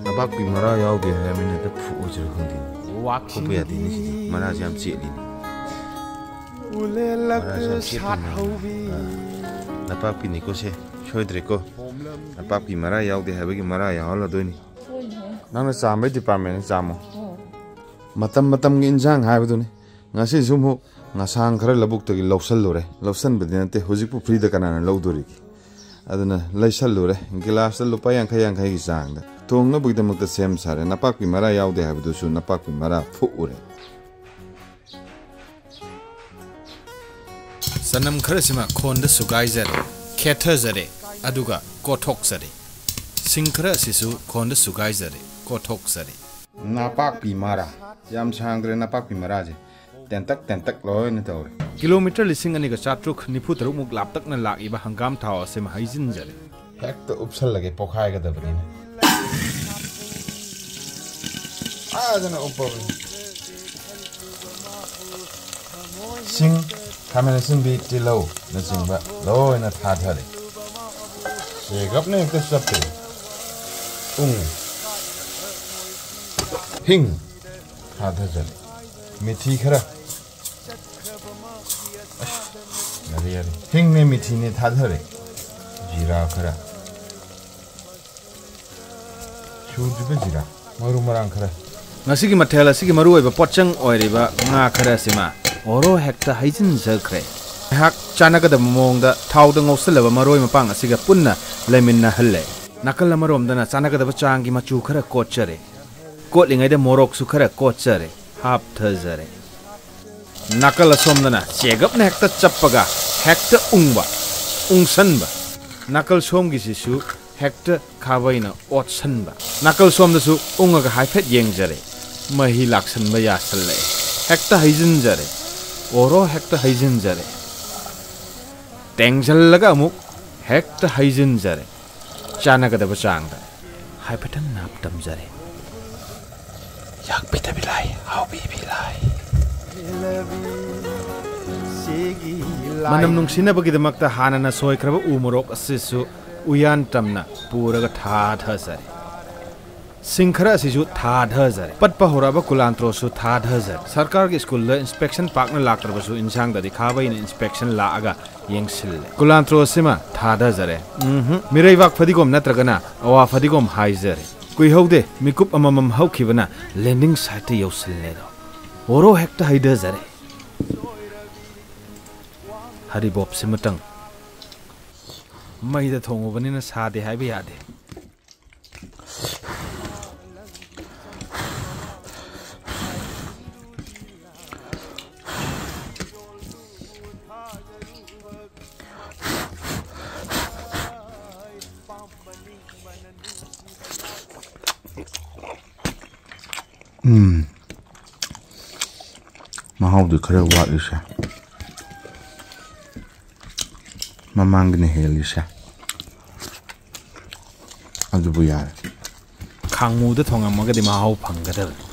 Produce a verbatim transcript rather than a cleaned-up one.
ꯅꯄꯥꯛꯄꯤ ꯃꯔꯥ ꯌꯥꯎꯗꯦ ꯍꯥꯏꯔꯕꯅꯤꯅ ꯍꯦꯛꯇ ꯐꯨꯛꯑꯁꯤꯔ ꯈꯪꯗꯦꯅꯦ꯫ ꯐꯨꯛꯄ ꯌꯥꯗꯦꯅꯦ ꯁꯤꯗꯤ꯫ ꯃꯔꯥꯁꯦ ꯌꯥꯝ ꯆꯦꯠꯂꯤꯅꯦ꯫ ꯃꯔꯥꯁꯦ ꯌꯥꯝ ꯆꯦꯠꯄꯅꯤꯅ, ꯑ, ꯅꯄꯥꯛꯄꯤꯅꯤꯀꯣ ꯁꯦ꯫ ꯁꯣꯏꯗ꯭ꯔꯦꯀꯣ꯫ ꯅꯄꯥꯛꯄꯤ ꯃꯔꯥ ꯌꯥꯎꯗꯦ ꯍꯥꯏꯕꯒꯤ ꯃꯔꯥ ꯌꯥꯎꯍꯜꯂꯗꯣꯏꯅꯤ꯫ ꯅꯪꯅ ꯆꯥꯝꯕꯩ departmentꯅꯤ, ꯆꯥꯝꯃꯣ꯫ ꯃꯇꯝ ꯃꯇꯝꯒꯤ ꯏꯟꯁꯥꯡ ꯍꯥꯏꯕꯗꯨꯅꯤ꯫ ꯉꯁꯤꯁꯨ ꯑꯃꯨꯛ ꯉꯁꯥꯡ ꯈꯔ ꯂꯧꯕꯨꯛꯇꯒꯤ ꯂꯧꯁꯜꯂꯨꯔꯦ꯫ ꯂꯧꯁꯟꯕꯗꯤ ꯅꯠꯇꯦ, ꯍꯧꯖꯤꯛꯄꯨ freeꯗ ꯀꯅꯥꯅ ꯂꯧꯗꯣꯔꯤꯒꯦ? ꯑꯗꯨꯅ ꯂꯩꯁꯜꯂꯨꯔꯦ, ꯒꯤꯂꯥꯁꯇ ꯂꯨꯄꯥ ꯌꯥꯡꯈꯩ ꯌꯥꯡꯈꯩꯒꯤ ꯆꯥꯡꯗ꯫ ꯊꯣꯡꯅꯕꯒꯤꯗꯃꯛꯇ ꯁꯦꯝ ꯁꯥꯔꯦ꯫ ꯅꯄꯥꯛꯄꯤ ꯃꯔꯥ ꯌꯥꯎꯗꯦ ꯍꯥꯏꯕꯗꯨꯁꯨ ꯅꯄꯥꯛꯄꯤ ꯃꯔꯥ ꯐꯨꯛꯎꯔꯦ꯫ ꯆꯅꯝ ꯈꯔꯁꯤꯃ ꯈꯣꯟꯗ ꯁꯨꯒꯥꯏꯖꯔꯦ, ꯈꯦꯠꯊꯖꯔꯦ, ꯑꯗꯨꯒ ꯀꯣꯠꯊꯣꯛꯆꯔꯦ꯫ ꯁꯤꯡ ꯈꯔ ꯑꯁꯤꯁꯨ ꯈꯣꯟꯗ ꯁꯨꯒꯥꯏꯖꯔꯦ, ꯀꯣꯠꯊꯣꯛꯆꯔꯦ꯫ ꯅꯄꯥꯛꯄꯤ ꯃꯔꯥ꯫ ꯌꯥꯝ ꯁꯥꯡꯗ꯭ꯔꯦ ꯅꯄꯥꯛꯄꯤ ꯃꯔꯥꯁꯦ꯫ ꯇꯦꯟꯇꯛ ꯇꯦꯟꯇꯛ ꯂꯣꯏꯅ ꯇꯧꯔꯦ꯫ ꯀꯤꯂꯣꯃꯤꯇꯔ ꯂꯤꯁꯤꯡ ꯑꯅꯤꯒ ꯆꯥꯇ꯭ꯔꯨꯛ ꯅꯤꯐꯨ ꯇꯔꯨꯛ ꯃꯨꯛ ꯂꯥꯞꯇꯛꯅ ꯂꯥꯛꯏꯕ ꯍꯪꯒꯥꯝ ꯊꯥꯎ ꯑꯁꯤꯃ ꯍꯩꯖꯤꯟꯖꯔꯦ꯫ ꯍꯦꯛꯇ ꯎꯞꯁꯜꯂꯒꯦ, ꯄꯣꯈꯥꯏꯒꯗꯕꯅꯤꯅ꯫ ꯐꯖꯅ ꯎꯞꯄꯕꯅꯤ꯫ ꯁꯤꯡ, ꯈꯥꯃꯦꯟ ꯑꯁꯤꯟꯕꯤ, ꯇꯤꯜꯍꯧꯅꯆꯤꯡꯕ ꯂꯣꯏꯅ ꯊꯥꯊꯔꯦ꯫ ꯆꯦꯒꯞꯅ ꯍꯦꯛꯇ ꯆꯞꯄꯦ꯫ ꯎꯪꯉꯦ꯫ ꯍꯤꯡ ꯊꯥꯗꯖꯔꯦ꯫ ꯃꯤꯊꯤ ꯈꯔ꯫ ꯑꯁ, ꯌꯥꯔꯦ, ꯌꯥꯔꯦ꯫ ꯍꯤꯡꯅꯦ, ꯃꯤꯊꯤꯅꯦ ꯊꯥꯗꯔꯦ꯫ ꯖꯤꯔꯥ ꯈꯔ꯫ ꯁꯨꯗ꯭ꯔꯤꯕ ꯖꯤꯔꯥ꯫ ꯃꯔꯨ ꯃꯔꯥꯡ ꯈꯔ꯫ ꯉꯁꯤꯒꯤ ꯃꯊꯦꯜ ꯑꯁꯤꯒꯤ ꯃꯔꯨꯑꯣꯏꯕ ꯄꯣꯠꯆꯪ ꯑꯣꯏꯔꯤꯕ ꯉꯥ ꯈꯔ ꯑꯁꯤꯃ ꯑꯣꯔꯣ ꯍꯦꯛꯇ ꯍꯩꯖꯤꯟꯖꯈ꯭ꯔꯦ꯫ ꯉꯥꯏꯍꯥꯛ ꯆꯥꯟꯅꯒꯗꯕ ꯃꯑꯣꯡꯗ ꯊꯥꯎꯗ ꯉꯧꯁꯜꯂꯕ ꯃꯔꯣꯏ ꯃꯄꯥꯡ ꯑꯁꯤꯒ ꯄꯨꯟꯅ ꯂꯩꯃꯤꯟꯅꯍꯜꯂꯦ꯫ ꯅꯥꯀꯜ ꯑꯃꯔꯣꯝꯗꯅ ꯆꯥꯟꯅꯒꯗꯕ ꯆꯥꯡꯒꯤ ꯃꯆꯨ ꯈꯔ ꯀꯣꯠꯆꯔꯦ꯫ ꯀꯣꯠꯂꯤꯉꯩꯗ ꯃꯣꯔꯣꯛꯁꯨ ꯈꯔ ꯀꯣꯠꯆꯔꯦ, ꯍꯥꯞꯊꯖꯔꯦ꯫ ꯅꯥꯀꯜ ꯑꯁꯣꯝꯗꯅ ꯆꯦꯒꯞꯅ ꯍꯦꯛꯇ ꯆꯞꯄꯒ ꯍꯦꯛꯇ ꯎꯪꯕ, ꯎꯪꯁꯟꯕ꯫ ꯅꯥꯀꯜ ꯁꯣꯝꯒꯤꯁꯤꯁꯨ ꯍꯦꯛꯇ ꯈꯥꯕꯩꯅ ꯑꯣꯠꯁꯟꯕ꯫ ꯅꯥꯀꯜ ꯁꯣꯝꯗꯁꯨ ꯎꯪꯉꯒ ꯍꯥꯏꯐꯦꯠ ꯌꯦꯡꯖꯔꯦ꯫ ꯃꯍꯤ ꯂꯥꯛꯁꯟꯕ ꯌꯥꯁꯜꯂꯛꯑꯦ꯫ ꯍꯦꯛꯇ ꯍꯩꯖꯤꯟꯖꯔꯦ꯫ ꯑꯣꯔꯣ ꯍꯦꯛꯇ ꯍꯩꯖꯤꯟꯖꯔꯦ꯫ ꯇꯦꯡꯁꯤꯜꯂꯒ ꯑꯃꯨꯛ ꯍꯦꯛꯇ ꯍꯩꯖꯤꯟꯖꯔꯦ꯫ ꯆꯥꯟꯅꯒꯗꯕ ꯆꯥꯡꯗ ꯍꯥꯏꯐꯦꯠꯇꯪ ꯅꯥꯞ ꯇꯝꯖꯔꯦ꯫ ꯌꯥꯛꯄꯤꯗꯕꯤ ꯂꯥꯏ, ꯍꯥꯎꯕꯤꯕꯤ ꯂꯥꯏ꯫ ꯃꯅꯝ ꯅꯨꯡꯁꯤꯅꯕꯒꯤꯗꯃꯛꯇ ꯍꯥꯟꯅꯅ ꯁꯣꯏꯈ꯭ꯔꯕ ꯎ ꯃꯣꯔꯣꯛ ꯑꯁꯤꯁꯨ ꯎꯌꯥꯟ ꯇꯝꯅ ꯄꯨꯔꯒ ꯊꯥꯊꯖꯔꯦ꯫ ꯁꯤꯡ ꯈꯔ ꯑꯁꯤꯁꯨ ꯊꯥꯊꯖꯔꯦ꯫ ꯄꯠꯄ ꯍꯧꯔꯛꯑꯕ ꯀꯨꯂꯥꯟꯇ꯭ꯔꯣꯁꯨ ꯊꯥꯊꯖꯔꯦ꯫ ꯁꯔꯀꯥꯔꯒꯤ ꯁ꯭ꯀꯨꯜꯗ inspection ꯄꯥꯛꯅ ꯂꯥꯛꯇ꯭ꯔꯕꯁꯨ ꯏꯟꯁꯥꯡꯗꯗꯤ ꯈꯥꯕꯩꯅ inspection ꯂꯥꯛꯑꯒ ꯌꯦꯡꯁꯤꯜꯂꯦ꯫ ꯀꯨꯂꯥꯟꯇ꯭ꯔꯣ ꯑꯁꯤꯃ ꯊꯥꯗꯖꯔꯦ꯫ ꯎꯝꯍꯨꯝ꯫ ꯃꯤꯔꯩꯕꯥꯛ ꯐꯗꯤꯒꯣꯝ ꯅꯠꯇ꯭ꯔꯒꯅ ꯑꯋꯥ ꯐꯗꯤꯒꯣꯝ ꯍꯥꯏꯖꯔꯦ꯫ ꯀꯨꯏꯍꯧꯗꯦ, ꯃꯤꯀꯨꯞ ꯑꯃꯃꯝ ꯍꯧꯈꯤꯕꯅ landing siteꯇ ꯌꯧꯁꯤꯜꯂꯦꯗꯣ꯫ ꯍꯣꯔꯣ ꯍꯦꯛꯇ ꯍꯩꯊꯖꯔꯦ꯫ ꯍꯔꯤꯕꯣꯞꯁꯤꯃꯇꯪ꯫ ꯃꯩꯗ ꯊꯣꯡꯉꯨꯕꯅꯤꯅ ꯁꯥꯗꯦ ꯍꯥꯏꯕ ꯌꯥꯗꯦ꯫ ꯎꯝ꯫ ꯃꯍꯥꯎꯗꯤ ꯈꯔ ꯋꯥꯠꯂꯤꯁꯦ꯫ ꯃꯃꯥꯡꯒꯤꯅ ꯍꯦꯜꯂꯤꯁꯦ꯫ ꯑꯗꯨꯕꯨ ꯌꯥꯔꯦ꯫ ꯈꯥꯡꯃꯨꯗ ꯊꯣꯡꯉꯝꯃꯒꯗꯤ ꯃꯍꯥꯎ ꯐꯪꯒꯗꯕꯅꯤ꯫